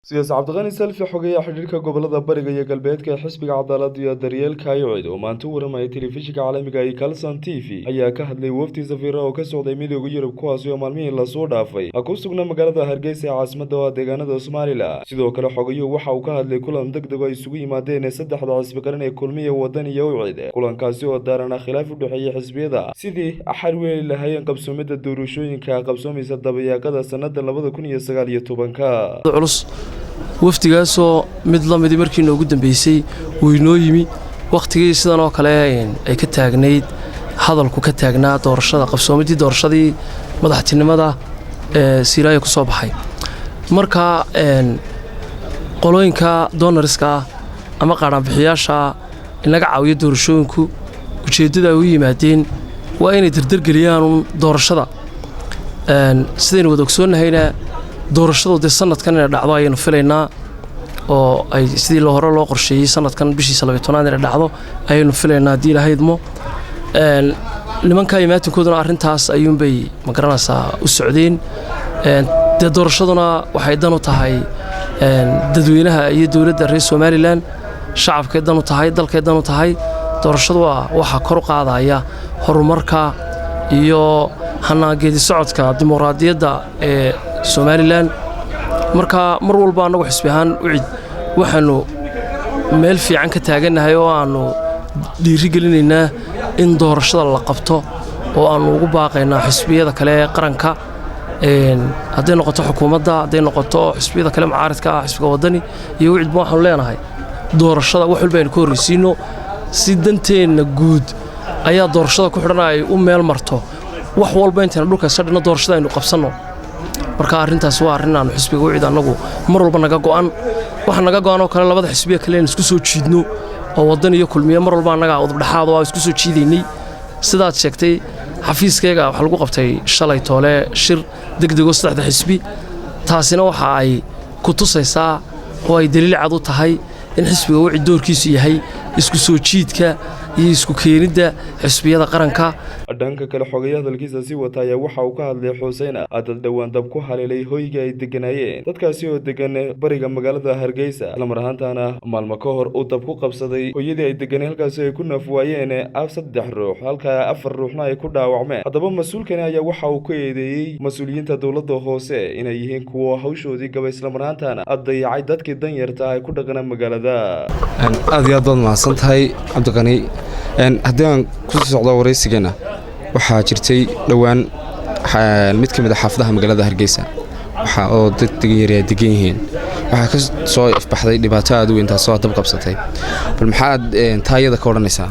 Siyaasi Cabdiqani Salfi, xogeeyaha xidhiidhka gobolada Bariga iyo Galbeedka ee Xisbiga Cadaaladda iyo Daryeelka UCID, oo maanta u waramayay telefishinka caalamiga ee Kalson TV, ayaa ka hadlay wafdi safiira oo ka socday Midowga Yurub, kuwaasi oo maalmihii lasoo dhaafay ku sugnaa magaalada Hargeysa ee caasimada oo deegaanada Somaliland. Sidoo kale xogayuhu waxa uu ka hadlay kulan degdeg oo ay isugu yimaadeen saddexda xisbi qaran ee Kulmiya, Wadani iyo UCID, kulankaasi oo daarana khilaaf u dhexeeya xisbiyada sidii xal weeli lahaayeen qabsoomida doorashooyinka qabsoomaysa dabayaaqada sanada 2019-ka. Culus wafdigaasoo mid la midii markii noogu dambeysay uu inoo yimi wakhtigii sidan oo kale ay ka taagnayd hadalku ka taagnaa doorashada, qabsoomiddii doorashadii madaxtinimada ee Siiraayo ku soo baxay. Marka qolooyinka donorska ah ama qaadhaanbixiyaasha inaga caawiyo doorashooyinku, ujeeddada ay u yimaadeen waa inay dardargeliyaan doorashada. Sidaynu wada ogsoonnahayna, doorashadu dee sanadkan inay dhacdo ayaynu filaynaa, oo ay sidii hore loo qorsheeyey sanadkan bishiisa 12aad inay dhacdo ayaynu filaynaa, haddii Ilaahay idmo. Nimanka imaatinkooduna arrintaas ayuunbay, ma garanaysaa, u socdeen. Dee doorashaduna waxay dan u tahay dadweynaha iyo dowladda reer Somaliland, shacabkay dan u tahay, dalkay dan u tahay. Doorashadu waa waxa kor u qaadaya horumarka iyo hanaangeedi socodka dimuqraadiyadda ee Somaliland. Marka mar walba annagu xisbi ahaan UCID waxaannu meel fiican ka taagannahay oo aannu dhiiri gelinaynaa in doorashada la qabto, oo aannu ugu baaqaynaa xisbiyada kale ee qaranka, hadday noqoto xukuumadda, hadday noqoto xisbiyada kale mucaaridka ah, xisbiga Waddani iyo UCIDba waxaanu leenahay doorashada wax walba aynu ka horraysiinno, si danteenna guud ayaa doorashada ku xidhan ay u meel marto. Wax walba intaynu dhulka iska dhinno, doorashada aynu qabsanno. Marka arrintaas waa arrin aanu xisbiga UCID annagu mar walba naga go'an. Waxa naga go'an oo kale labada xisbiya kale in isku soo jiidno, oo Waddan iyo Kulmiye mar walba annagaa udubdhexaad oo isku soo jiidaynay. Sidaad sheegtay, xafiiskayga waxaa lagu qabtay shalay toole shir degdego saddexda xisbi. Taasina waxa ay ku tusaysaa oo ay daliil cad u tahay in xisbiga UCID doorkiisu yahay isku soo jiidka iyo isku keenidda xisbiyada qaranka. Dhanka kale, xogaye hadalkiisa sii wata ayaa waxa uu ka hadlay Xuseyna dad dhowaan dab ku haleelay hoyga ay deganaayeen, dadkaasi oo degan bariga magaalada Hargeysa, islamar ahaantaana maalmo ka hor uu dab ku qabsaday hooyadii ay deganeen, halkaasi ay ku naf waayeen saddex ruux, halka afar ruuxna ay ku dhaawacmeen. Haddaba mas-uulkani ayaa waxa uu ku eedeeyey mas-uuliyiinta dowladda hoose inay yihiin kuwa hawshoodii gabay, islamar ahaantaana dayacay dadkii danyarta ay ku dhaqanaa magaalada. Aad iyo aad baad mahadsan tahay, Cabdiqani. Haddii aan kusii socdo waraysigeena, waxaa jirtay dhowaan mid ka mid a xaafadaha magaalada Hargeysa waxa oo dad degan yar degan yihiin waxaa ka soo ifbaxday dhibaato aad u weyn, taasoo dab qabsatay. Bal maxaad taa iyada ka odhanaysaa?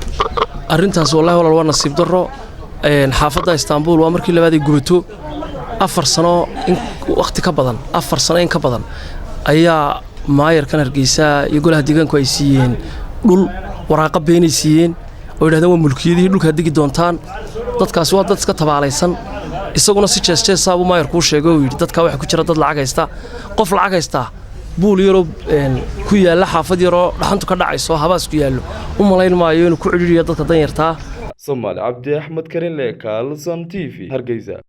Arrintaas wallahi walaal waa nasiib darro. Xaafadda Istaanbul waa markii labaad ay gubato. 4 sano, in wakhti ka badan 4 sano in ka badan ayaa maayarkan Hargeysa iyo golaha deegaanku ay siiyeen dhul, waraaqa beenay siiyeen oo yidhahdeen waa mulkiyadihii dhulkaad degi doontaan. Dadkaasi waa dad iska tabaalaysan. Isaguna si jees jeesaabuu maayarkuu sheegay oo yidhi dadkaa waxaa ku jira dad lacag haysta. Qof lacag haystaa buul yaroo ku yaalla xaafad yaroo dhaxantu ka dhacayso, habaas ku yaallo, u malayn maayo inuu ku cidhiidhiyo dadka danyartaa. Somaali Cabdi Axmed Karinle, Kalson TV, Hargeysa.